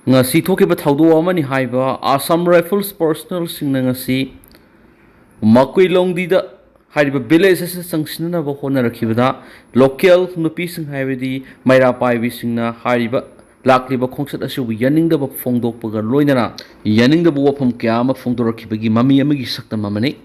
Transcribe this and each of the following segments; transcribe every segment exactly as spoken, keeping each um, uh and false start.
ꯉꯁꯤ ꯊꯣꯛꯈꯤꯕ ꯊꯧꯗꯣꯛ ꯑꯃꯅꯤ ꯍꯥꯏꯕ Assam Rifles personnelꯁꯤꯡꯅ ꯉꯁꯤ ꯃꯀꯨꯏꯂꯣꯡꯗꯤꯗ ꯍꯥꯏꯔꯤꯕ village ꯑꯁꯤꯗ ꯆꯪꯁꯤꯟꯅꯅꯕ ꯍꯣꯠꯅꯔꯛꯈꯤꯕꯗ local ꯅꯨꯄꯤꯁꯤꯡ ꯍꯥꯏꯕꯗꯤ ꯃꯩꯔꯥ ꯄꯥꯏꯕꯤꯁꯤꯡꯅ ꯍꯥꯏꯔꯤꯕ ꯂꯥꯛꯂꯤꯕ ꯈꯣꯡꯆꯠ ꯑꯁꯤꯕꯨ ꯌꯥꯅꯤꯡꯗꯕ ꯐꯣꯡꯗꯣꯛꯄꯒ ꯂꯣꯏꯅꯅ ꯌꯥꯅꯤꯡꯗꯕ ꯋꯥꯐꯝ ꯀꯌꯥ ꯑꯃ ꯐꯣꯡꯗꯣꯔꯛꯈꯤꯕꯒꯤ ꯃꯃꯤ ꯑꯃꯒꯤ ꯁꯛꯇꯝ ꯑꯃꯅꯤ꯫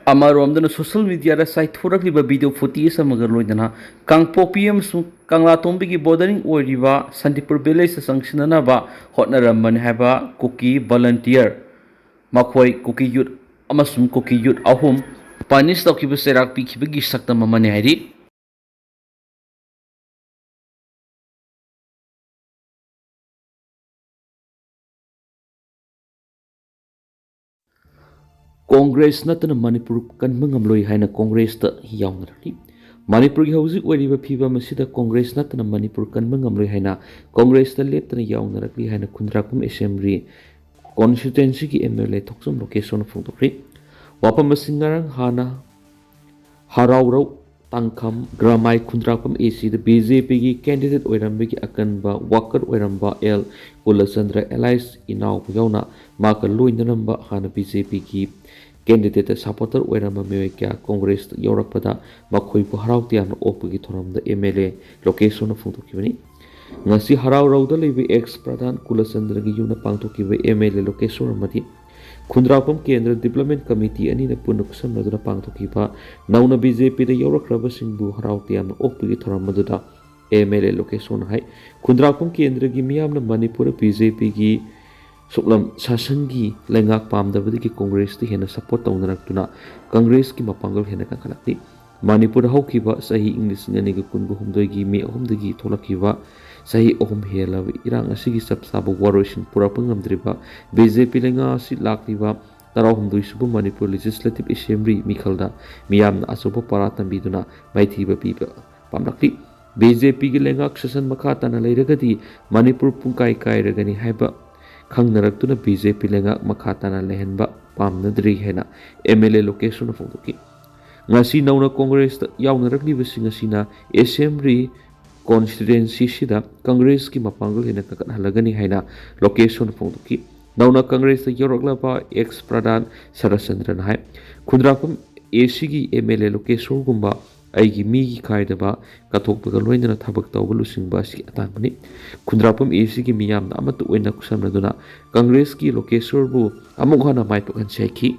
ꯑꯃꯔꯣꯝꯗꯅ social mediaꯗ ꯆꯥꯏꯊꯣꯔꯛꯂꯤꯕ video footage ꯑꯃꯒ ꯂꯣꯏꯅꯅ ꯀꯥꯡꯄꯣꯛꯄꯤ ꯑꯃꯁꯨꯡ ꯀꯪꯂꯥꯇꯣꯡꯕꯤꯒꯤ bordering ꯑꯣꯏꯔꯤꯕ ꯁꯥꯟꯇꯤꯄꯨꯔ villageꯇ ꯆꯪꯁꯤꯟꯅꯅꯕ ꯍꯣꯠꯅꯔꯝꯕꯅꯤ ꯍꯥꯏꯕ ꯀꯨꯀꯤ volunteer, ꯃꯈꯣꯏ ꯀꯨꯀꯤ youth ꯑꯃꯁꯨꯡ ꯀꯨꯀꯤ youth ꯑꯍꯨꯝ punish ꯇꯧꯈꯤꯕ ꯆꯩꯔꯥꯛ ꯄꯤꯈꯤꯕꯒꯤ ꯁꯛꯇꯝ ꯑꯃꯅꯤ ꯍꯥꯏꯔꯤ꯫ ꯀꯣꯡꯒ꯭ꯔꯦꯁ ꯅꯠꯇꯅ ꯃꯅꯤꯄꯨꯔ ꯀꯟꯕ ꯉꯝꯂꯣꯏ ꯍꯥꯏꯅ ꯀꯣꯡꯒ꯭ꯔꯦꯁꯇ ꯌꯥꯎꯅꯔꯛꯂꯤ꯫ ꯃꯅꯤꯄꯨꯔꯒꯤ ꯍꯧꯖꯤꯛ ꯑꯣꯏꯔꯤꯕ ꯐꯤꯕꯝ ꯑꯁꯤꯗ ꯀꯣꯡꯒ꯭ꯔꯦꯁ ꯅꯠꯇꯅ ꯃꯅꯤꯄꯨꯔ ꯀꯟꯕ ꯉꯝꯂꯣꯏ ꯍꯥꯏꯅ ꯀꯣꯡꯒ꯭ꯔꯦꯁꯇ ꯂꯦꯞꯇꯅ ꯌꯥꯎꯅꯔꯛꯂꯤ ꯍꯥꯏꯅ ꯈꯨꯟꯗ꯭ꯔꯥꯛꯄꯝ assembly constituencyꯒꯤ MLA ꯊꯣꯛꯆꯣꯝ ꯂꯣꯀꯦꯁꯣꯔꯅ ꯐꯣꯡꯗꯣꯛꯈ꯭ꯔꯦ꯫ ꯋꯥꯐꯝ ꯑꯁꯤ ꯉꯔꯥꯡ ꯍꯥꯟꯅ ꯍꯔꯥꯎꯔꯧ ꯇꯥꯡꯈꯝ ꯒ꯭ꯔꯥꯃꯥꯏ ꯈꯨꯟꯗ꯭ꯔꯥꯛꯄꯝ ACꯗ BJPꯒꯤ candidate ꯑꯣꯏꯔꯝꯕꯒꯤ ꯑꯀꯟꯕ worker ꯑꯣꯏꯔꯝꯕ ꯑꯦꯜ ꯀꯨꯂꯆꯟꯗ꯭ꯔ alias ꯏꯅꯥꯎꯕ ꯌꯥꯎꯅ ꯃꯍꯥꯛꯀ ꯂꯣꯏꯅꯔꯝꯕ ꯍꯥꯟꯅ BJPꯒꯤ candidateꯇ supporter ꯑꯣꯏꯔꯝꯕ ꯃꯤꯑꯣꯏ ꯀꯌꯥ ꯀꯣꯡꯒ꯭ꯔꯦꯁꯇ ꯌꯧꯔꯛꯄꯗ ꯃꯈꯣꯏꯕꯨ ꯍꯔꯥꯎ ꯇꯌꯥꯝꯅ ꯑꯣꯛꯄꯒꯤ ꯊꯧꯔꯝꯗ MLA ꯂꯣꯀꯦꯁꯣꯔꯅ ꯐꯣꯡꯗꯣꯛꯈꯤꯕꯅꯤ꯫ ꯉꯁꯤ ꯍꯔꯥꯎꯔꯧꯗ ꯂꯩꯕ ex ꯄ꯭ꯔꯙꯥꯟ ꯀꯨꯂꯆꯟꯗ꯭ꯔꯒꯤ ꯌꯨꯝꯗ ꯄꯥꯡꯊꯣꯛꯈꯤꯕ MLA ꯂꯣꯀꯦꯁꯣꯔ ꯑꯃꯗꯤ ꯈꯨꯟꯗ꯭ꯔꯥꯛꯄꯝ ꯀꯦꯟꯗ꯭ꯔ development committee ꯑꯅꯤꯅ ꯄꯨꯟꯅ ꯈꯨꯠꯁꯝꯅꯗꯨꯅ ꯄꯥꯡꯊꯣꯛꯈꯤꯕ ꯅꯧꯅ BJPꯗ ꯌꯧꯔꯛꯈ꯭ꯔꯕꯁꯤꯡꯕꯨ ꯍꯔꯥꯎ ꯇꯌꯥꯝꯅ ꯑꯣꯛꯄꯒꯤ ꯊꯧꯔꯝ ꯑꯗꯨꯗ MLA ꯂꯣꯀꯦꯁꯣꯔꯅ ꯍꯥꯏ, ꯈꯨꯟꯗ꯭ꯔꯥꯛꯄꯝ ꯀꯦꯟꯗ꯭ꯔꯒꯤ ꯃꯤꯌꯥꯝꯅ ꯃꯅꯤꯄꯨꯔꯗ BJPꯒꯤ ꯁꯨꯞꯅꯝ ꯁꯥꯁꯟꯒꯤ ꯂꯩꯉꯥꯛ ꯄꯥꯝꯗꯕꯗꯒꯤ ꯀꯣꯡꯒ꯭ꯔꯦꯁꯇ ꯍꯦꯟꯅ support ꯇꯧꯅꯔꯛꯇꯨꯅ ꯀꯪꯒ꯭ꯔꯦꯁꯀꯤ ꯃꯄꯥꯡꯒꯜ ꯍꯦꯟꯅ ꯀꯟꯈꯠꯂꯛꯂꯤ꯫ ꯃꯅꯤꯄꯨꯔꯗ ꯍꯧꯈꯤꯕ ꯆꯍꯤ ꯏꯪ ꯂꯤꯁꯤꯡ ꯑꯅꯤꯒ ꯀꯨꯟꯒ ꯍꯨꯝꯗꯣꯏꯒꯤ ꯃꯦ ꯑꯍꯨꯝꯗꯒꯤ ꯊꯣꯛꯂꯛꯈꯤꯕ ꯆꯍꯤ ꯑꯍꯨꯝ ꯍꯦꯜꯂꯕ ꯏꯔꯥꯡ ꯑꯁꯤꯒꯤ ꯆꯞ ꯆꯥꯕ ꯋꯥꯔꯣꯏꯁꯤꯟ ꯄꯨꯔꯛꯄ ꯉꯝꯗ꯭ꯔꯤꯕ BJP ꯂꯩꯉꯥꯛ ꯑꯁꯤ ꯂꯥꯛꯂꯤꯕ ꯇꯔꯥꯍꯨꯝꯗꯣꯏ ꯁꯨꯕ ꯃꯅꯤꯄꯨꯔ Legislative Assembly ꯃꯤꯈꯜꯗ ꯃꯤꯌꯥꯝꯅ ꯑꯆꯧꯕ ꯄꯔꯥ ꯇꯝꯕꯤꯗꯨꯅ ꯃꯥꯏꯊꯤꯕ ꯄꯤꯕ ꯄꯥꯝꯂꯛꯂꯤ꯫ BJPꯒꯤ ꯂꯩꯉꯥꯛ ꯁꯥꯁꯟ ꯃꯈꯥ ꯇꯥꯅ ꯂꯩꯔꯒꯗꯤ ꯃꯅꯤꯄꯨꯔ ꯄꯨꯡꯀꯥꯏ ꯀꯥꯏꯔꯒꯅꯤ ꯍꯥꯏꯕ ꯈꯪꯅꯔꯛꯇꯨꯅ BJP ꯂꯩꯉꯥꯛ ꯃꯈꯥ ꯇꯥꯅ ꯂꯩꯍꯟꯕ ꯄꯥꯝꯅꯗ꯭ꯔꯤ ꯍꯥꯏꯅ MLA ꯂꯣꯀꯦꯁꯣꯔꯅ ꯐꯣꯡꯗꯣꯛꯈꯤ꯫ ꯉꯁꯤ ꯅꯧꯅ ꯀꯣꯡꯒ꯭ꯔꯦꯁꯇ ꯌꯥꯎꯅꯔꯛꯂꯤꯕꯁꯤꯡ ꯑꯁꯤꯅ ꯑꯦꯁꯦꯝꯕ꯭ꯂꯤ ꯀꯣꯟꯁꯇꯤꯇ꯭ꯋꯦꯟꯁꯤꯁꯤꯗ ꯀꯪꯒ꯭ꯔꯦꯁꯀꯤ ꯃꯄꯥꯡꯒꯜ ꯍꯦꯟꯅ ꯀꯟꯈꯠꯍꯜꯂꯒꯅꯤ ꯍꯥꯏꯅ ꯂꯣꯀꯦꯁꯣꯔꯅ ꯐꯣꯡꯗꯣꯛꯈꯤ꯫ ꯅꯧꯅ ꯀꯪꯒ꯭ꯔꯦꯁꯇ ꯌꯧꯔꯛꯂꯕ ꯑꯦꯛꯁ ꯄ꯭ꯔꯙꯥꯟ ꯁꯔꯠꯆꯟꯗ꯭ꯔꯅ ꯍꯥꯏ, ꯈꯨꯟꯗ꯭ꯔꯥꯛꯄꯝ ꯑꯦ ꯁꯤꯒꯤ ꯑꯦꯝ ꯑꯦꯜ ꯑꯦ ꯂꯣꯀꯦꯁꯣꯔꯒꯨꯝꯕ ꯑꯩꯒꯤ ꯃꯤꯒꯤ ꯈꯥꯏꯗꯕ ꯀꯠꯊꯣꯛꯄꯒ ꯂꯣꯏꯅꯅ ꯊꯕꯛ ꯇꯧꯕ ꯂꯨꯆꯤꯡꯕ ꯑꯁꯤ ꯑꯇꯥꯡꯕꯅꯤ꯫ ꯈꯨꯟꯗ꯭ꯔꯥꯛꯄꯝ ꯑꯦ ꯁꯤꯒꯤ ꯃꯤꯌꯥꯝꯅ ꯑꯃꯠꯇ ꯑꯣꯏꯅ ꯈꯨꯠꯁꯝꯅꯗꯨꯅ ꯀꯪꯒ꯭ꯔꯦꯁꯀꯤ ꯂꯣꯀꯦꯁꯣꯔꯕꯨ ꯑꯃꯨꯛ ꯍꯟꯅ ꯃꯥꯏ ꯄꯥꯛꯍꯟꯁꯤ ꯍꯥꯏꯈꯤ꯫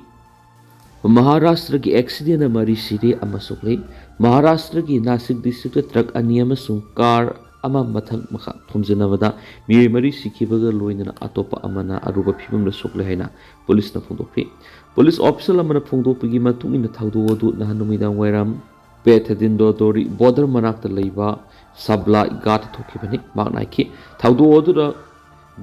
ꯃꯍꯥꯔꯥꯁꯇ꯭ꯔꯒꯤ ꯑꯦꯛꯁꯤꯗꯦꯟꯅ ꯃꯔꯤ ꯁꯤꯔꯦ ꯑꯃ ꯁꯣꯛꯂꯦ꯫ ꯃꯍꯥꯔꯥꯁꯇ꯭ꯔꯒꯤ ꯅꯥꯁꯤꯛ ꯗꯤꯁꯇ꯭ꯔꯤꯛꯇ ꯇ꯭ꯔꯛ ꯑꯅꯤ ꯑꯃꯁꯨꯡ ꯀꯥꯔ ꯑꯃ ꯃꯊꯛ ꯃꯈꯥ ꯊꯣꯝꯖꯤꯟꯅꯕꯗ ꯃꯤꯑꯣꯏ ꯃꯔꯤ ꯁꯤꯈꯤꯕꯒ ꯂꯣꯏꯅꯅ ꯑꯇꯣꯞꯄ ꯑꯃꯅ ꯑꯔꯨꯕ ꯐꯤꯕꯝꯗ ꯁꯣꯛꯂꯦ ꯍꯥꯏꯅ ꯄꯨꯂꯤꯁꯅ ꯐꯣꯡꯗꯣꯛꯈꯤ꯫ ꯄꯨꯂꯤꯁ ꯑꯣꯐꯤꯁꯤꯌꯦꯜ ꯑꯃꯅ ꯐꯣꯡꯗꯣꯛꯄꯒꯤ ꯃꯇꯨꯡ ꯏꯟꯅ ꯊꯧꯗꯣꯛ ꯑꯗꯨ ꯅꯍꯥꯟ ꯅꯨꯃꯤꯗꯥꯡ ꯋꯥꯏꯔꯝ ꯄꯦꯊꯗꯤꯟꯗꯣꯗꯣꯔꯤ ꯕꯣꯔꯗꯔ ꯃꯅꯥꯛꯇ ꯂꯩꯕ ꯁꯕꯂꯥ ꯏꯒꯥꯠꯇ ꯊꯣꯛꯈꯤꯕꯅꯤ꯫ ꯃꯍꯥꯛꯅ ꯍꯥꯏꯈꯤ, ꯊꯧꯗꯣꯛ ꯑꯗꯨꯗ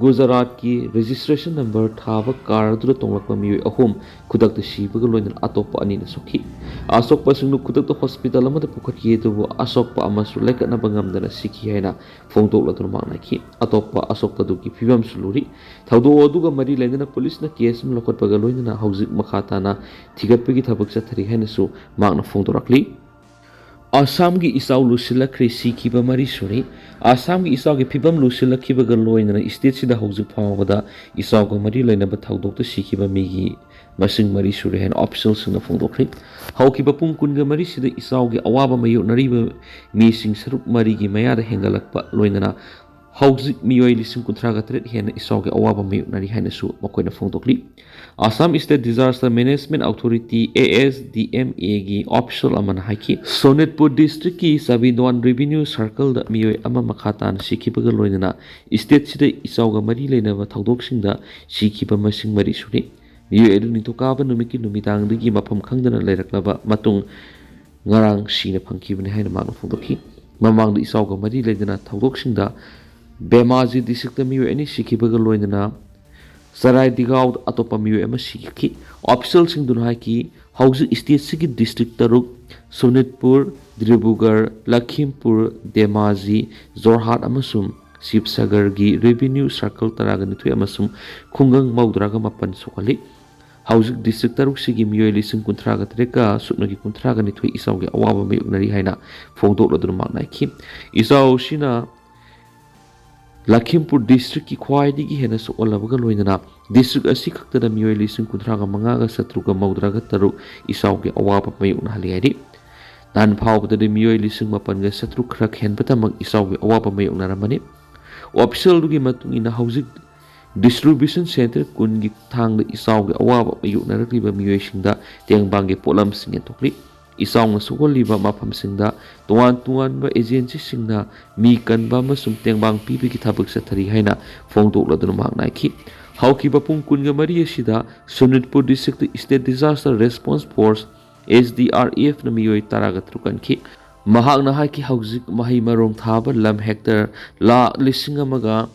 ꯒꯨꯖꯔꯥꯠꯀꯤ ꯔꯦꯖꯤꯁꯇ꯭ꯔꯦꯁꯟ ꯅꯝꯕꯔ ꯊꯥꯕ ꯀꯥꯔ ꯑꯗꯨꯗ ꯇꯣꯡꯂꯛꯄ ꯃꯤꯑꯣꯏ ꯑꯍꯨꯝ ꯈꯨꯗꯛꯇ ꯁꯤꯕꯒ ꯂꯣꯏꯅꯅ ꯑꯇꯣꯞꯄ ꯑꯅꯤꯅ ꯁꯣꯛꯈꯤ꯫ ꯑꯁꯣꯛꯄꯁꯤꯡꯗꯨ ꯈꯨꯗꯛꯇ ꯍꯣꯁꯄꯤꯇꯥꯜ ꯑꯃꯗ ꯄꯨꯈꯠꯈꯤ, ꯑꯗꯨꯕꯨ ꯑꯁꯣꯛꯄ ꯑꯃꯁꯨ ꯂꯥꯏꯀꯠꯅꯕ ꯉꯝꯗꯅ ꯁꯤꯈꯤ ꯍꯥꯏꯅ ꯐꯣꯡꯗꯣꯛꯂꯗꯨꯅ ꯃꯍꯥꯛꯅ ꯍꯥꯏꯈꯤ꯫ ꯑꯇꯣꯞꯄ ꯑꯁꯣꯛꯄꯗꯨꯒꯤ ꯐꯤꯕꯝꯁꯨ ꯂꯨꯔꯤ꯫ ꯊꯧꯗꯣꯛ ꯑꯗꯨꯒ ꯃꯔꯤ ꯂꯩꯅꯅ ꯄꯨꯂꯤꯁꯅ ꯀꯦꯁ ꯑꯃ ꯂꯧꯈꯠꯄꯒ ꯂꯣꯏꯅꯅ ꯍꯧꯖꯤꯛ ꯃꯈꯥ ꯇꯥꯅ ꯊꯤꯒꯠꯄꯒꯤ ꯊꯕꯛ ꯆꯠꯊꯔꯤ ꯍꯥꯏꯅꯁꯨ ꯃꯍꯥꯛꯅ ꯐꯣꯡꯗꯣꯔꯛꯂꯤ꯫ ꯑꯁꯥꯝꯒꯤ ꯏꯆꯥꯎ ꯂꯨꯁꯤꯜꯂꯛꯈ꯭ꯔꯦ, ꯁꯤꯈꯤꯕ ꯃꯔꯤ ꯁꯨꯔꯦ꯫ ꯑꯁꯥꯝꯒꯤ ꯏꯆꯥꯎꯒꯤ ꯐꯤꯕꯝ ꯂꯨꯁꯤꯜꯂꯛꯈꯤꯕꯒ ꯂꯣꯏꯅꯅ ꯁ꯭ꯇꯦꯠꯁꯤꯗ ꯍꯧꯖꯤꯛ ꯐꯥꯎꯕꯗ ꯏꯆꯥꯎꯒ ꯃꯔꯤ ꯂꯩꯅꯕ ꯊꯧꯗꯣꯛꯇ ꯁꯤꯈꯤꯕ ꯃꯤꯒꯤ ꯃꯁꯤꯡ ꯃꯔꯤ ꯁꯨꯔꯦ ꯍꯥꯏꯅ ꯑꯣꯐꯤꯁꯤꯌꯦꯜꯁꯤꯡꯅ ꯐꯣꯡꯗꯣꯛꯈ꯭ꯔꯦ꯫ ꯍꯧꯈꯤꯕ ꯄꯨꯡ ꯀꯨꯟꯒ ꯃꯔꯤꯁꯤꯗ ꯏꯆꯥꯎꯒꯤ ꯑꯋꯥꯕ ꯃꯥꯌꯣꯛꯅꯔꯤꯕ ꯃꯤꯁꯤꯡ ꯁꯔꯨꯛ ꯃꯔꯤꯒꯤ ꯃꯌꯥꯗ ꯍꯦꯟꯒꯠꯂꯛꯄ ꯂꯣꯏꯅꯅ ꯍꯧꯖꯤꯛ ꯃꯤꯑꯣꯏ ꯂꯤꯁꯤꯡ ꯀꯨꯟꯊ꯭ꯔꯥꯒ ꯇꯔꯦꯠ ꯍꯦꯟꯅ ꯏꯆꯥꯎꯒꯤ ꯑꯋꯥꯕ ꯃꯥꯌꯣꯛꯅꯔꯤ ꯍꯥꯏꯅꯁꯨ ꯃꯈꯣꯏꯅ ꯐꯣꯡꯗꯣꯛꯂꯤ꯫ Assam state disaster management authority, A S D M ꯑꯦꯒꯤ ꯑꯣꯐꯤꯁꯤꯌꯦꯜ ꯑꯃꯅ ꯍꯥꯏꯈꯤ, ꯁꯣꯅꯤꯠꯄꯨꯔ ꯗꯤꯁꯇ꯭ꯔꯤꯛꯀꯤ ꯆꯕꯤꯗꯣꯟ ꯔꯦꯚꯤꯅ꯭ꯌꯨ ꯁꯔꯀꯜꯗ ꯃꯤꯑꯣꯏ ꯑꯃ ꯃꯈꯥ ꯇꯥꯅ ꯁꯤꯈꯤꯕꯒ ꯂꯣꯏꯅꯅ ꯁ꯭ꯇꯦꯠꯁꯤꯗ ꯏꯆꯥꯎꯒ ꯃꯔꯤ ꯂꯩꯅꯕ ꯊꯧꯗꯣꯛꯁꯤꯡꯗ ꯁꯤꯈꯤꯕ ꯃꯁꯤꯡ ꯃꯔꯤ ꯁꯨꯔꯤ꯫ ꯃꯤꯑꯣꯏ ꯑꯗꯨ ꯅꯤꯡꯊꯧꯀꯥꯕ ꯅꯨꯃꯤꯠꯀꯤ ꯅꯨꯃꯤꯗꯥꯡꯗꯒꯤ ꯃꯐꯝ ꯈꯪꯗꯅ ꯂꯩꯔꯛꯂꯕ ꯃꯇꯨꯡ ꯉꯔꯥꯡ ꯁꯤꯅ ꯐꯪꯈꯤꯕꯅꯤ ꯍꯥꯏꯅ ꯃꯍꯥꯛꯅ ꯐꯣꯡꯗꯣꯛꯈꯤ꯫ ꯃꯃꯥꯡꯗ ꯏꯆꯥꯎꯒ ꯃꯔꯤ ꯂꯩꯅꯅ ꯊꯧꯗꯣꯛꯁꯤꯡꯗ ꯕꯦꯃꯥꯖꯤ ꯗꯤꯁꯇ꯭ꯔꯤꯛꯇ ꯃꯤꯑꯣꯏ ꯑꯅꯤ ꯁꯤꯈꯤꯕꯒ ꯂꯣꯏꯅꯅ ꯆꯔꯥꯏꯗꯤꯒꯥꯎꯗ ꯑꯇꯣꯞꯄ ꯃꯤꯑꯣꯏ ꯑꯃ ꯁꯤꯈꯤ꯫ ꯑꯣꯐꯤꯁꯤꯌꯦꯜꯁꯤꯡꯗꯨꯅ ꯍꯥꯏꯈꯤ, ꯍꯧꯖꯤꯛ ꯁ꯭ꯇꯦꯠꯁꯤꯒꯤ ꯗꯤꯁꯇ꯭ꯔꯤꯛ ꯇꯔꯨꯛ, ꯁꯣꯅꯤꯠꯄꯨꯔ, ꯗꯤꯕ꯭ꯔꯨꯒꯔ, ꯂꯈꯤꯝꯄꯨꯔ, ꯗꯦꯃꯥꯖꯤ, ꯖꯣꯔꯍꯥꯠ ꯑꯃꯁꯨꯡ ꯁꯤꯕꯁꯥꯒꯔꯒꯤ ꯔꯦꯚꯤꯅ꯭ꯌꯨ ꯁꯔꯀꯜ ꯇꯔꯥꯒ ꯅꯤꯊꯣꯏ ꯑꯃꯁꯨꯡ ꯈꯨꯡꯒꯪ ꯃꯧꯗ꯭ꯔꯥꯒ ꯃꯥꯄꯟ ꯁꯣꯛꯍꯜꯂꯤ꯫ ꯍꯧꯖꯤꯛ ꯗꯤꯁꯇ꯭ꯔꯤꯛ ꯇꯔꯨꯛꯁꯤꯒꯤ ꯃꯤꯑꯣꯏ ꯂꯤꯁꯤꯡ ꯀꯨꯟꯊ꯭ꯔꯥꯒ ꯇꯔꯦꯠꯀ ꯁꯨꯞꯅꯒꯤ ꯀꯨꯟꯊ꯭ꯔꯥꯒ ꯅꯤꯊꯣꯏ ꯏꯆꯥꯎꯒꯤ ꯑꯋꯥꯕ ꯃꯥꯌꯣꯛꯅꯔꯤ ꯍꯥꯏꯅ ꯐꯣꯡꯗꯣꯛꯂꯗꯨꯅ ꯃꯍꯥꯛꯅ ꯍꯥꯏꯈꯤ꯫ ꯏꯆꯥꯎ ꯑꯁꯤꯅ ꯂꯈꯤꯝꯄꯨꯔ ꯗꯤꯁꯇ꯭ꯔꯤꯛꯀꯤ ꯈ꯭ꯋꯥꯏꯗꯒꯤ ꯍꯦꯟꯅ ꯁꯣꯛꯍꯜꯂꯕꯒ ꯂꯣꯏꯅꯅ ꯗꯤꯁꯇ꯭ꯔꯤꯛ ꯑꯁꯤ ꯈꯛꯇꯗ ꯃꯤꯑꯣꯏ ꯂꯤꯁꯤꯡ ꯀꯨꯟꯊ꯭ꯔꯥꯒ ꯃꯉꯥꯒ ꯆꯥꯇ꯭ꯔꯨꯛꯀ ꯃꯧꯗ꯭ꯔꯥꯒ ꯇꯔꯨꯛ ꯏꯆꯥꯎꯒꯤ ꯑꯋꯥꯕ ꯃꯥꯌꯣꯛꯅꯍꯜꯂꯤ ꯍꯥꯏꯔꯤ꯫ ꯅꯍꯥꯟ ꯐꯥꯎꯕꯗꯗꯤ ꯃꯤꯑꯣꯏ ꯂꯤꯁꯤꯡ ꯃꯥꯄꯟꯒ ꯆꯥꯇ꯭ꯔꯨꯛ ꯈꯔ ꯍꯦꯟꯕꯇꯃꯛ ꯏꯆꯥꯎꯒꯤ ꯑꯋꯥꯕ ꯃꯥꯌꯣꯛꯅꯔꯝꯕꯅꯤ꯫ ꯑꯣꯐꯤꯁꯤꯌꯦꯜꯗꯨꯒꯤ ꯃꯇꯨꯡ ꯏꯟꯅ ꯍꯧꯖꯤꯛ ꯗꯤꯁꯇ꯭ꯔꯤꯕ꯭ꯌꯨꯁꯟ ꯁꯦꯟꯇꯔ ꯀꯨꯟꯒꯤ ꯊꯥꯡꯗ ꯏꯆꯥꯎꯒꯤ ꯑꯋꯥꯕ ꯃꯥꯌꯣꯛꯅꯔꯛꯂꯤꯕ ꯃꯤꯑꯣꯏꯁꯤꯡꯗ ꯇꯦꯡꯕꯥꯡꯒꯤ ꯄꯣꯠꯂꯝꯁꯤꯡ ꯌꯦꯟꯊꯣꯛꯂꯤ꯫ ꯏꯆꯥꯎꯅ ꯁꯣꯛꯍꯜꯂꯤꯕ ꯃꯐꯝꯁꯤꯡꯗ ꯇꯣꯉꯥꯟ ꯇꯣꯉꯥꯟꯕ ꯑꯦꯖꯦꯟꯁꯤꯁꯤꯡꯅ ꯃꯤ ꯀꯟꯕ ꯑꯃꯁꯨꯡ ꯇꯦꯡꯕꯥꯡ ꯄꯤꯕꯒꯤ ꯊꯕꯛ ꯆꯠꯊꯔꯤ ꯍꯥꯏꯅ ꯐꯣꯡꯗꯣꯛꯂꯗꯨꯅ ꯃꯍꯥꯛꯅ ꯍꯥꯏꯈꯤ꯫ ꯍꯧꯈꯤꯕ ꯄꯨꯡ ꯀꯨꯟꯒ ꯃꯔꯤ ꯑꯁꯤꯗ Sonitpur district state disaster response force, S D R ꯑꯦꯐꯅ ꯃꯤꯑꯣꯏ ꯇꯔꯥꯒ ꯇꯔꯨꯛ ꯀꯟꯈꯤ꯫ ꯃꯍꯥꯛꯅ ꯍꯥꯏꯈꯤ, ꯍꯧꯖꯤꯛ ꯃꯍꯩ ꯃꯔꯣꯡ ꯊꯥꯕ ꯂꯝ ꯍꯦꯛꯇꯔ ꯂꯥꯈ ꯂꯤꯁꯤꯡ ꯑꯃꯒ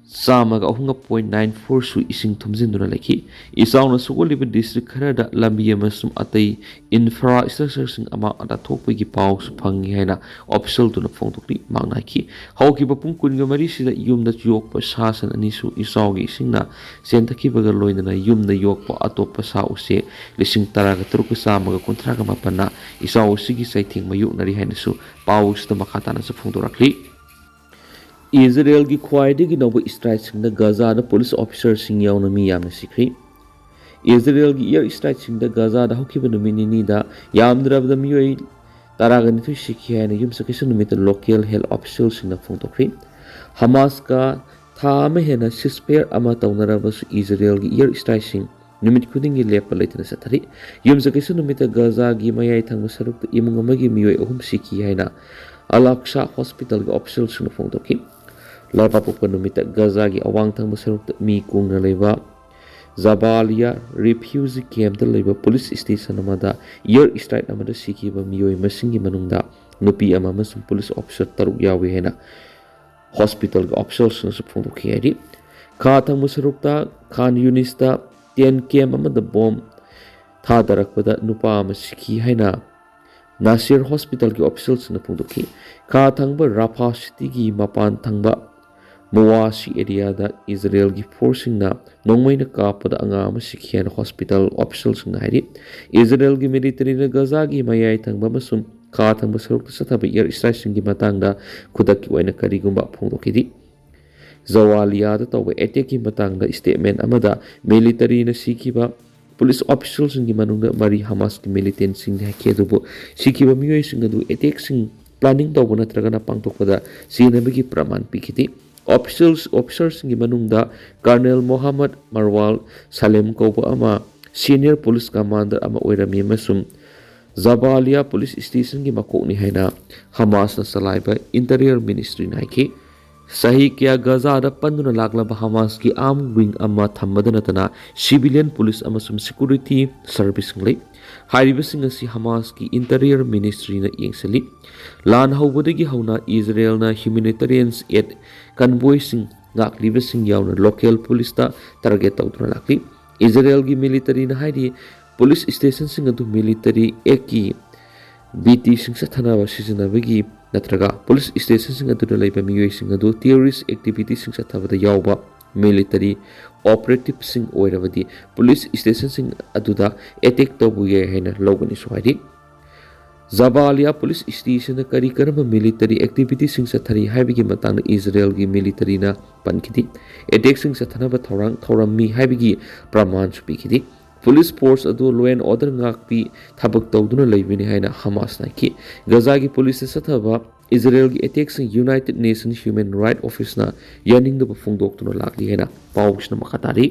ꯆꯥꯝꯃꯒ ꯑꯍꯨꯝꯒ ꯄꯣꯏꯟ ꯅꯥꯏꯟ ꯐꯣꯔ ꯁꯨ ꯏꯁꯤꯡ ꯊꯨꯝꯖꯤꯟꯗꯨꯅ ꯂꯩꯈꯤ꯫ ꯏꯆꯥꯎꯅ ꯁꯣꯛꯍꯜꯂꯤꯕ ꯗꯤꯁꯇ꯭ꯔꯤꯛ ꯈꯔꯗ ꯂꯝꯕꯤ ꯑꯃꯁꯨꯡ ꯑꯇꯩ ꯏꯟꯐ꯭ꯔꯥ ꯁ꯭ꯇ꯭ꯔꯛꯆꯔꯁꯤꯡ ꯑꯃꯥꯡ ꯑꯇꯥ ꯊꯣꯛꯄꯒꯤ ꯄꯥꯎꯁꯨ ꯐꯪꯏ ꯍꯥꯏꯅ ꯑꯣꯐꯤꯁꯤꯌꯦꯜꯗꯨꯅ ꯐꯣꯡꯗꯣꯛꯂꯤ꯫ ꯃꯍꯥꯛꯅ ꯍꯥꯏꯈꯤ, ꯍꯧꯈꯤꯕ ꯄꯨꯡ ꯀꯨꯟꯒ ꯃꯔꯤꯁꯤꯗ ꯌꯨꯝꯗ ꯌꯣꯛꯄ ꯁꯥ ꯁꯟ ꯑꯅꯤꯁꯨ ꯏꯆꯥꯎꯒꯤ ꯏꯁꯤꯡꯅ ꯆꯦꯟꯊꯈꯤꯕꯒ ꯂꯣꯏꯅꯅ ꯌꯨꯝꯗ ꯌꯣꯛꯄ ꯑꯇꯣꯞꯄ ꯁꯥ ꯎꯆꯦꯛ ꯂꯤꯁꯤꯡ ꯇꯔꯥꯒ ꯇꯔꯨꯛꯀ ꯆꯥꯝꯃꯒ ꯀꯨꯟꯊ꯭ꯔꯥꯒ ꯃꯥꯄꯟꯅ ꯏꯆꯥꯎ ꯑꯁꯤꯒꯤ ꯆꯩꯊꯦꯡ ꯃꯥꯌꯣꯛꯅꯔꯤ ꯍꯥꯏꯅꯁꯨ ꯄꯥꯎ ꯑꯁꯤꯗ ꯃꯈꯥ ꯇꯥꯅꯁꯨ ꯐꯣꯡꯗꯣꯔꯛꯂꯤ꯫ ꯏꯖꯔꯦꯜꯒꯤ ꯈ꯭ꯋꯥꯏꯗꯒꯤ ꯅꯧꯕ ꯏꯁꯇ꯭ꯔꯥꯏꯛꯁꯤꯡꯗ ꯒꯥꯖꯥꯗ ꯄꯨꯂꯤꯁ ꯑꯣꯐꯤꯁꯥꯔꯁꯤꯡ ꯌꯥꯎꯅ ꯃꯤ ꯌꯥꯝꯅ ꯁꯤꯈ꯭ꯔꯤ꯫ ꯏꯖꯔꯦꯜꯒꯤ ꯏꯌꯔ ꯏꯁꯇ꯭ꯔꯥꯏꯛꯁꯤꯡꯗ ꯒꯥꯖꯥꯗ ꯍꯧꯈꯤꯕ ꯅꯨꯃꯤꯠ ꯅꯤꯅꯤꯗ ꯌꯥꯝꯗ꯭ꯔꯕꯗ ꯃꯤꯑꯣꯏ ꯇꯔꯥꯒ ꯅꯤꯊꯣꯏ ꯁꯤꯈꯤ ꯍꯥꯏꯅ ꯌꯨꯝꯁꯀꯩꯁ ꯅꯨꯃꯤꯠꯇ ꯂꯣꯀꯦꯜ ꯍꯦꯜꯊ ꯑꯣꯐꯤꯁꯤꯌꯦꯜꯁꯤꯡꯅ ꯐꯣꯡꯗꯣꯛꯈ꯭ꯔꯤ꯫ ꯍꯃꯥꯁꯀ ꯊꯥ ꯑꯃ ꯍꯦꯟꯅ ꯁꯤꯁꯐꯦꯌꯔ ꯑꯃ ꯇꯧꯅꯔꯕꯁꯨ ꯏꯖꯔꯦꯜꯒꯤ ꯏꯌꯔ ꯏꯁꯇ꯭ꯔꯥꯏꯛꯁꯤꯡ ꯅꯨꯃꯤꯠ ꯈꯨꯗꯤꯡꯒꯤ ꯂꯦꯞꯄ ꯂꯩꯇꯅ ꯆꯠꯊꯔꯤ꯫ ꯌꯨꯝꯁꯀꯩꯁ ꯅꯨꯃꯤꯠꯇ ꯒꯥꯖꯥꯒꯤ ꯃꯌꯥꯏ ꯊꯪꯕ ꯁꯔꯨꯛꯇ ꯏꯃꯨꯡ ꯑꯃꯒꯤ ꯃꯤꯑꯣꯏ ꯑꯍꯨꯝ ꯁꯤꯈꯤ ꯍꯥꯏꯅ ꯑꯜ ꯑꯛꯁꯥ ꯍꯣꯁꯄꯤꯇꯥꯜꯒꯤ ꯑꯣꯐꯤꯁꯤꯌꯦꯜꯁꯤꯡꯅ ꯐꯣꯡꯗꯣꯛꯈꯤ꯫ ꯂꯩꯕꯥꯛꯄꯣꯛꯄ ꯅꯨꯃꯤꯠꯇ ꯒꯥꯖꯥꯒꯤ ꯑꯋꯥꯡ ꯊꯪꯕ ꯁꯔꯨꯛꯇ ꯃꯤ ꯀꯨꯡꯅ ꯂꯩꯕ ꯖꯕꯥꯂꯤꯌꯥ ꯔꯤꯐ꯭ꯌꯨꯖꯤ ꯀꯦꯝꯞꯇ ꯂꯩꯕ ꯄꯨꯂꯤꯁ ꯁ꯭ꯇꯦꯁꯟ ꯑꯃꯗ ꯏꯌꯔ ꯏꯁꯇ꯭ꯔꯥꯏꯛ ꯑꯃꯗ ꯁꯤꯈꯤꯕ ꯃꯤꯑꯣꯏ ꯃꯁꯤꯡꯒꯤ ꯃꯅꯨꯡꯗ ꯅꯨꯄꯤ ꯑꯃ ꯑꯃꯁꯨꯡ ꯄꯨꯂꯤꯁ ꯑꯣꯐꯤꯁꯥꯔ ꯇꯔꯨꯛ ꯌꯥꯎꯏ ꯍꯥꯏꯅ ꯍꯣꯁꯄꯤꯇꯥꯜꯒꯤ ꯑꯣꯐꯤꯁꯥꯔꯁꯤꯡꯅꯁꯨ ꯐꯣꯡꯗꯣꯛꯈꯤ ꯍꯥꯏꯔꯤ꯫ ꯈꯥ ꯊꯪꯕ ꯁꯔꯨꯛꯇ ꯈꯥꯟ ꯌꯨꯅꯤꯁꯇ ꯇꯦꯟ ꯀꯦꯝꯞ ꯑꯃꯗ ꯕꯣꯝ ꯊꯥꯗꯔꯛꯄꯗ ꯅꯨꯄꯥ ꯑꯃ ꯁꯤꯈꯤ ꯍꯥꯏꯅ ꯅꯥꯁꯤꯔ ꯍꯣꯁꯄꯤꯇꯥꯜꯒꯤ ꯑꯣꯐꯤꯁꯥꯔꯁꯤꯡꯅ ꯐꯣꯡꯗꯣꯛꯈꯤ꯫ ꯈꯥ ꯊꯪꯕ ꯔꯥꯐꯥ ꯁꯤꯇꯤꯒꯤ ꯃꯄꯥꯟ ꯊꯪꯕ ꯃꯋꯥꯁꯤ ꯑꯦꯔꯤꯌꯥꯗ ꯏꯖꯔꯦꯜꯒꯤ ꯐꯣꯔꯁꯁꯤꯡꯅ ꯅꯣꯡꯃꯩꯅ ꯀꯥꯞꯄꯗ ꯑꯉꯥꯡ ꯑꯃ ꯁꯤꯈꯤ ꯍꯥꯏꯅ ꯍꯣꯁꯄꯤꯇꯥꯜ ꯑꯣꯐꯤꯁꯤꯌꯦꯜꯁꯤꯡꯅ ꯍꯥꯏꯔꯤ꯫ ꯏꯖꯔꯦꯜꯒꯤ ꯃꯤꯂꯤꯇꯔꯤꯅ ꯒꯖꯥꯒꯤ ꯃꯌꯥꯏ ꯊꯪꯕ ꯑꯃꯁꯨꯡ ꯈꯥ ꯊꯪꯕ ꯁꯔꯨꯛꯇ ꯆꯠꯊꯕ ꯑꯦꯌꯔ ꯏꯁꯇ꯭ꯔꯥꯏꯛꯁꯤꯡꯒꯤ ꯃꯇꯥꯡꯗ ꯈꯨꯗꯛꯀꯤ ꯑꯣꯏꯅ ꯀꯔꯤꯒꯨꯝꯕ ꯐꯣꯡꯗꯣꯛꯈꯤꯗꯦ꯫ ꯖꯋꯥꯂꯤꯌꯥꯗ ꯇꯧꯕ ꯑꯦꯇꯦꯛꯀꯤ ꯃꯇꯥꯡꯗ ꯁ꯭ꯇꯦꯠꯃꯦꯟ ꯑꯃꯗ ꯃꯤꯂꯤꯇꯔꯤꯅ ꯁꯤꯈꯤꯕ ꯄꯨꯂꯤꯁ ꯑꯣꯐꯤꯁꯤꯌꯦꯜꯁꯤꯡꯒꯤ ꯃꯅꯨꯡꯗ ꯃꯔꯤ ꯍꯃꯥꯁꯀꯤ ꯃꯤꯂꯤꯇꯦꯟꯁꯤꯡꯅꯤ ꯍꯥꯏꯈꯤ, ꯑꯗꯨꯕꯨ ꯁꯤꯈꯤꯕ ꯃꯤꯑꯣꯏꯁꯤꯡ ꯑꯗꯨ ꯑꯦꯇꯦꯛꯁꯤꯡ ꯄ꯭ꯂꯥꯅꯤꯡ ꯇꯧꯕ ꯅꯠꯇ꯭ꯔꯒꯅ ꯄꯥꯡꯊꯣꯛꯄꯗ ꯁꯤꯖꯤꯟꯅꯕꯒꯤ ꯄ꯭ꯔꯃꯥꯟ ꯄꯤꯈꯤꯗꯦ꯫ ꯑꯣꯐꯤꯁꯤꯌꯦꯜꯁ ꯑꯣꯐꯤꯁꯔꯁꯤꯡꯒꯤ ꯃꯅꯨꯡꯗ ꯀꯔꯅꯦꯜ ꯃꯣꯍꯝꯃꯗ ꯃꯔꯋꯥꯜ ꯁꯥꯂꯦꯝ ꯀꯧꯕ ꯑꯃ ꯁꯤꯅꯤꯌꯔ ꯄꯨꯂꯤꯁ ꯀꯃꯥꯟꯗꯔ ꯑꯃ ꯑꯣꯏꯔꯝꯃꯤ ꯑꯃꯁꯨꯡ ꯖꯕꯥꯂꯤꯌꯥ ꯄꯨꯂꯤꯁ ꯁ꯭ꯇꯦꯁꯟꯒꯤ ꯃꯀꯣꯛꯅꯤ ꯍꯥꯏꯅ ꯍꯃꯥꯁꯅ ꯆꯂꯥꯏꯕ ꯏꯟꯇꯔꯤꯌꯔ ꯃꯤꯅꯤꯁꯇ꯭ꯔꯤꯅ ꯍꯥꯏꯈꯤ꯫ ꯆꯍꯤ ꯀꯌꯥ ꯒꯖꯥꯗ ꯄꯟꯗꯨꯅ ꯂꯥꯛꯂꯕ ꯍꯃꯥꯁꯀꯤ ꯑꯥꯔꯝ ꯋꯤꯡ ꯑꯃ ꯊꯝꯕꯗ ꯅꯠꯇꯅ ꯁꯤꯚꯤꯂꯤꯌꯟ ꯄꯨꯂꯤꯁ ꯑꯃꯁꯨꯡ ꯁꯦꯀ꯭ꯌꯨꯔꯤꯇꯤ ꯁꯔꯚꯤꯁꯁꯤꯡ ꯂꯩ꯫ ꯍꯥꯏꯔꯤꯕꯁꯤꯡ ꯑꯁꯤ ꯍꯃꯥꯁꯀꯤ ꯏꯟꯇꯔꯤꯌꯔ ꯃꯤꯅꯤꯁꯇ꯭ꯔꯤꯅ ꯌꯦꯡꯁꯤꯜꯂꯤ꯫ ꯂꯥꯟ ꯍꯧꯕꯗꯒꯤ ꯍꯧꯅ ꯏꯖꯔꯦꯜꯅ ꯍ꯭ꯌꯨꯃꯦꯅꯤꯇꯔꯤꯌꯟꯁ ꯑꯦꯗ ꯀꯟꯚꯣꯏꯁꯤꯡ ꯉꯥꯛꯂꯤꯕꯁꯤꯡ ꯌꯥꯎꯅ ꯂꯣꯀꯦꯜ ꯄꯨꯂꯤꯁꯇ ꯇꯥꯔꯒꯦꯠ ꯇꯧꯗꯨꯅ ꯂꯥꯛꯂꯤ꯫ ꯏꯖꯔꯦꯜꯒꯤ ꯃꯤꯂꯤꯇꯔꯤꯅ ꯍꯥꯏꯔꯤ, ꯄꯨꯂꯤꯁ ꯁ꯭ꯇꯦꯁꯟꯁꯤꯡ ꯑꯗꯨ ꯃꯤꯂꯤꯇꯔꯤ ꯑꯦꯛꯀꯤ ꯕꯤꯇꯤꯁꯤꯡ ꯆꯠꯊꯅꯕ ꯁꯤꯖꯤꯟꯅꯕꯒꯤ ꯅꯠꯇ꯭ꯔꯒ ꯄꯨꯂꯤꯁ ꯁ꯭ꯇꯦꯁꯟꯁꯤꯡ ꯑꯗꯨꯗ ꯂꯩꯕ ꯃꯤꯑꯣꯏꯁꯤꯡ ꯑꯗꯨ ꯇꯦꯔꯣꯔꯤꯁ ꯑꯦꯛꯇꯤꯚꯤꯇꯤꯁꯤꯡ ꯆꯠꯊꯕꯗ ꯌꯥꯎꯕ ꯃꯤꯂꯤꯇꯔꯤ ꯑꯣꯄꯔꯦꯇꯤꯚꯁꯤꯡ ꯑꯣꯏꯔꯕꯗꯤ ꯄꯨꯂꯤꯁ ꯁ꯭ꯇꯦꯁꯟꯁꯤꯡ ꯑꯗꯨꯗ ꯑꯦꯇꯦꯛ ꯇꯧꯕ ꯌꯥꯏ ꯍꯥꯏꯅ ꯂꯧꯒꯅꯤꯁꯨ ꯍꯥꯏꯔꯤ꯫ ꯖꯕꯥꯂꯤꯌꯥ ꯄꯨꯂꯤꯁ ꯁ꯭ꯇꯦꯁꯟꯗ ꯀꯔꯤ ꯀꯔꯝꯕ ꯃꯤꯂꯤꯇꯔꯤ ꯑꯦꯛꯇꯤꯚꯤꯇꯤꯁꯤꯡ ꯆꯠꯊꯔꯤ ꯍꯥꯏꯕꯒꯤ ꯃꯇꯥꯡꯗ ꯏꯖꯔꯦꯜꯒꯤ ꯃꯤꯂꯤꯇꯔꯤꯅ ꯄꯟꯈꯤꯗꯦ꯫ ꯑꯦꯇꯦꯛꯁꯤꯡ ꯆꯠꯊꯅꯕ ꯊꯧꯔꯥꯡ ꯊꯧꯔꯝꯃꯤ ꯍꯥꯏꯕꯒꯤ ꯄ꯭ꯔꯃꯥꯟꯁꯨ ꯄꯤꯈꯤꯗꯦ꯫ ꯄꯨꯂꯤꯁ ꯐꯣꯔꯁ ꯑꯗꯨ ꯂꯣ ꯑꯦꯟ ꯑꯣꯔꯗꯔ ꯉꯥꯛꯄꯤ ꯊꯕꯛ ꯇꯧꯗꯨꯅ ꯂꯩꯕꯅꯤ ꯍꯥꯏꯅ ꯍꯃꯥꯁꯅ ꯍꯥꯏꯈꯤ꯫ ꯒꯖꯥꯒꯤ ꯄꯨꯂꯤꯁꯇ ꯆꯠꯊꯕ ꯏꯖꯔꯦꯜꯒꯤ ꯑꯦꯇꯦꯛꯁꯤꯡ ꯌꯨꯅꯥꯏꯇꯦꯗ ꯅꯦꯁꯟ ꯍ꯭ꯌꯨꯃꯦꯟ ꯔꯥꯏꯠ ꯑꯣꯐꯤꯁꯅ ꯌꯥꯅꯤꯡꯗꯕ ꯐꯣꯡꯗꯣꯛꯇꯨꯅ ꯂꯥꯛꯂꯤ ꯍꯥꯏꯅ ꯄꯥꯎꯁꯤꯅ ꯃꯈꯥ ꯇꯥꯔꯤ꯫